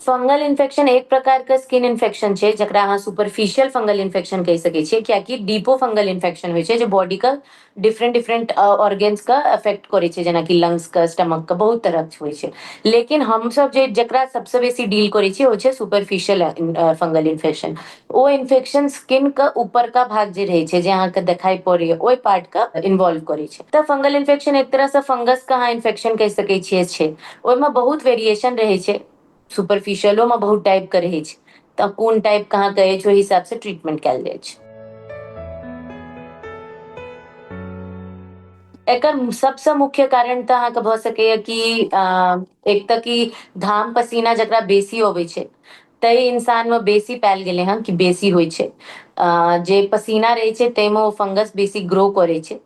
Fungal infection एक प्रकार के स्किन इन्फेक्शन छै, जकरा अहाँ सुपरफिशियल फंगल इन्फेक्शन कहि सकै छियै, कियाकि डीपो फंगल इन्फेक्शन होइ छै जे बॉडी के डिफरेंट डिफरेंट ऑर्गन्स के अफेक्ट करै छै, जेनाकि लंग्स के, स्टमक के, बहुत तरहक होइ छै। लेकिन हमसब जे जकरा सबसँ बेसी डील करै छियै ओ छै सुपरफिशियल फंगल इन्फेक्शन। ओ इन्फेक्शन स्किन के ऊपरका भाग जे रहै छै, जे अहाँके देखाइ पड़ैया, ओहि पार्ट के इन्वॉल्व करै छै। तऽ फंगल इन्फेक्शन एक तरह से फंगस के अहाँ इन्फेक्शन कहि सकै छियै छै। ओहिमे बहुत वेरिएशन रहै छै, सुपरफिशियलो मे बहुत टाइप के रहै छै, तऽ कोन टाइप के अहाँके अछि ओहि हिसाब से ट्रीटमेंट कयल जाइ छै। एकर सबसँ मुख्य कारण तऽ अहाँके भऽ सकैया कि एक तऽ कि घाम पसीना जकरा बेसी अबै छै, ताहि इंसान मे बेसी पायल गेलै हँ कि बेसी होइ छै। जे पसीना रहै छै ताहिमे ओ फंगस बेसी ग्रो करै छै।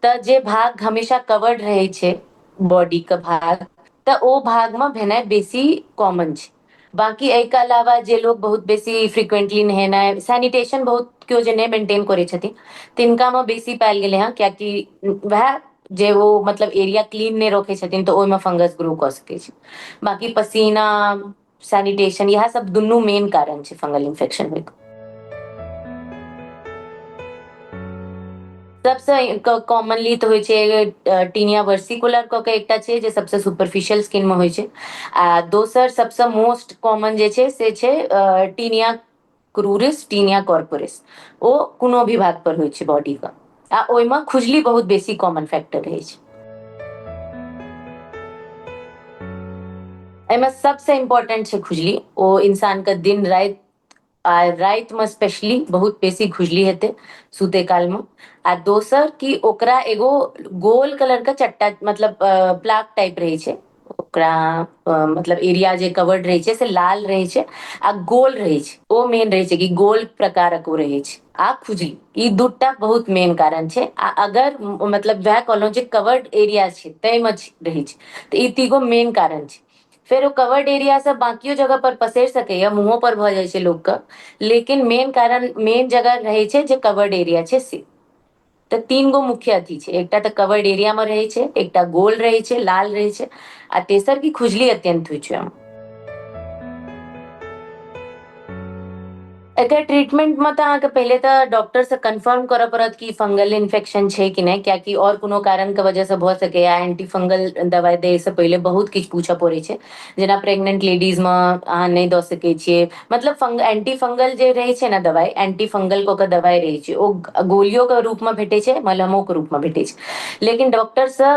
तऽ जे भाग हमेशा कवर्ड रहै छै, बॉडी के भाग, तऽ ओ भाग मे भेनाइ बेसी कॉमन छै। बाकी एहिके अलावा जे लोग बहुत बेसी फ्रिक्वेंटली नहेनाइ, सैनिटेशन बहुत केओ जे नहि मेंटेन करै छथिन, तिनका मे बेसी पायल गेलै हँ, कियाकि वएह जे ओ मतलब एरिया क्लीन नहि रखै छथिन तऽ ओहिमे फंगस ग्रो कऽ सकै छै। बाकी पसीना, सैनिटेशन, इएह सब दुनू मेन कारण छै फंगल इन्फेक्शन होइके। सबसँ कॉमनली तऽ होइ छै टीनिया वर्सिकुलर कऽ के एकटा छै, जे सबसँ सुपरफिशियल स्किन मे होइ छै, आ दोसर सबसँ मोस्ट कॉमन जे छै से छै टीनिया क्रूरिस, टीनिया कॉर्पोरिस। ओ कोनो भी भाग पर होइ छै बॉडी के, आ ओहिमे खुजली बहुत बेसी कॉमन फैक्टर रहै छै। एहिमे सबसँ इम्पोर्टेंट छै खुजली। ओ इंसान के दिन राति आ रातिमे स्पेशली बहुत बेसी खुजली हेतै सुते कालमे। आ दोसर कि ओकरा एगो गोल कलर के चट्टा, मतलब प्लाक टाइप रहै छै, ओकरा मतलब एरिया जे कवर्ड रहै छै से लाल रहै छै आ गोल रहै छै। ओ मेन रहै छै कि गोल प्रकारक ओ रहै छै। आ खुजली, ई दूटा बहुत मेन कारण छै। आ अगर मतलब वएह कहलहुँ जे कवर्ड एरिया छै ताहिमे रहै छै, तऽ ई तीगो मेन कारण छै। फेर ओ कवर्ड एरिया से बाकियो जगह पर पसरि सकैया, मुँहो पर भऽ जाइ छै लोकके, लेकिन मेन कारण मेन जगह रहै छै जे कवर्ड एरिया छै से। तऽ तीन गो मुख्य अथी छै, एकटा तऽ कवर्ड एरिया मे रहै छै, एकटा गोल रहै छै, लाल रहै छै, आ तेसर की खुजली अत्यंत होइ छै। एकर ट्रीटमेंट मे तऽ अहाँके पहिले तऽ डॉक्टर से कन्फर्म करऽ पड़त कि फंगल इन्फेक्शन छै कि नहि, कियाकि आओर कोनो कारण के वजह से भऽ सकैया। एंटी फंगल दवाइ दै से पहिले बहुत किछु पूछऽ पड़ै छै, जेना प्रेग्नेंट लेडीज मे अहाँ नहि दऽ सकै छियै। मतलब एंटी फंगल जे रहै छै ने दवाइ, एंटी फंगल कऽ के दवाइ रहै छै, ओ गोलियो के रूप मे भेटै छै, मलहमो के रूप मे भेटै छै, लेकिन डॉक्टर से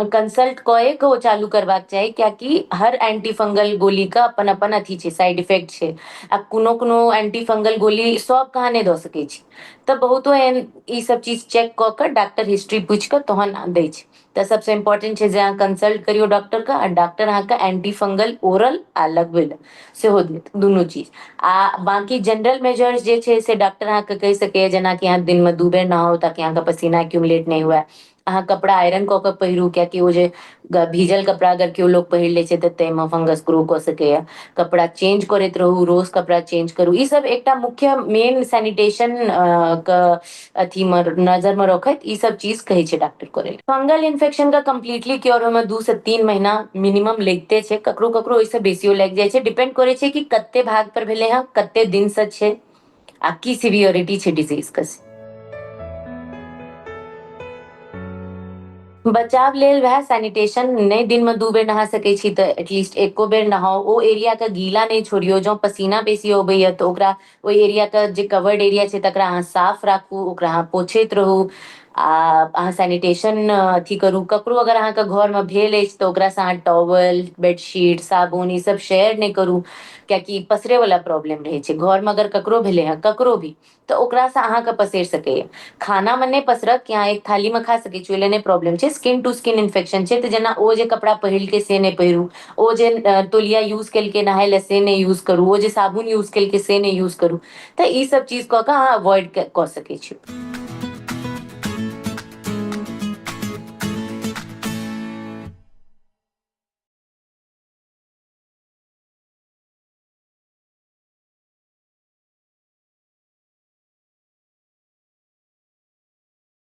कंसल्ट कए के ओ चालू करबाक चाही, कियाकि हर एंटी फंगल गोली के अपन अपन अथी छै, साइड इफेक्ट छै, आ कोनो कोनो एंटी फंगल गोली सब कहाँ नहि दऽ सकै छी। तऽ बहुतो एहन ई सब चीज चेक कऽ के डॉक्टर हिस्ट्री पूछि कऽ तहन दै छै। तऽ सबसँ इम्पोर्टेंट छै जे अहाँ कंसल्ट करियौ डॉक्टर के, आ डॉक्टर अहाँके एंटी फंगल ओरल आ लगबै लए सेहो देत, दुनू चीज। आ बाकी जनरल मेजर्स जे छै से डॉक्टर अहाँके कहि सकैया, जेनाकि अहाँ दिनमे 2 बेर नहाउ ताकि अहाँके पसीना एक्यूमुलेट नहि हुए, अहाँ कपड़ा आयरन कऽ के पहिरू, कियाकि ओ जे भीजल कपड़ा अगर केओ लोक पहिर लै छै तऽ ताहिमे फंगस ग्रो कऽ सकैया। कपड़ा चेंज करैत रहू, रोज कपड़ा चेंज करू। ई सब एकटा मुख्य मेन सैनिटेशन के अथी मे नजर मे रखैत ई सब चीज कहै छै डॉक्टर करै। फंगल इन्फेक्शन के कम्प्लीटली क्योर होय मे 2 से 3 महीना मिनिमम लगिते छै, ककरो ककरो ओहिसँ बेसियो लागि जाइ छै। डिपेंड करै छै कि कते भाग पर भेलै हँ, कते दिन से छै आ की सिवियरिटी छै डिजीज के। बचाव लेल वएह सैनिटेशन, नहि दिन में 2 बेर नहा सकै छी तऽ एटलीस्ट एको बेर नहाउ, ओ एरिया के गीला नहि छोड़ियौ। जँ पसीना बेसी अबैया तऽ ओकरा ओहि एरिया के जे कवर्ड एरिया छै तकरा अहाँ साफ राखू, ओकरा अहाँ पोछैत रहू, आ अहाँ सैनिटेशन अथी करू। ककरो अगर अहाँके घरमे भेल अछि तऽ ओकरासँ अहाँ टॉवल, बेडशीट, साबुन ई सब शेयर नहि करू, कियाकि पसरे वाला प्रॉब्लम रहै छै। घरमे अगर ककरो भेलै हँ, ककरो भी, तऽ ओकरासँ अहाँके पसरि सकैया। खाना मे नहि पसरत कि अहाँ एक थाली मे खा सकै छी, ओहि लए नहि प्रॉब्लम छै। स्किन टू स्किन इन्फेक्शन छै, तऽ जेना ओ जे कपड़ा पहिरलकै से नहि पहिरू, ओ जे तौलिया यूज केलकै नहाय लए से नहि यूज करू, ओ जे साबुन यूज केलकै से नहि यूज करू। तऽ ई सब चीज कऽ कऽ अहाँ अवॉइड कऽ सकै छी।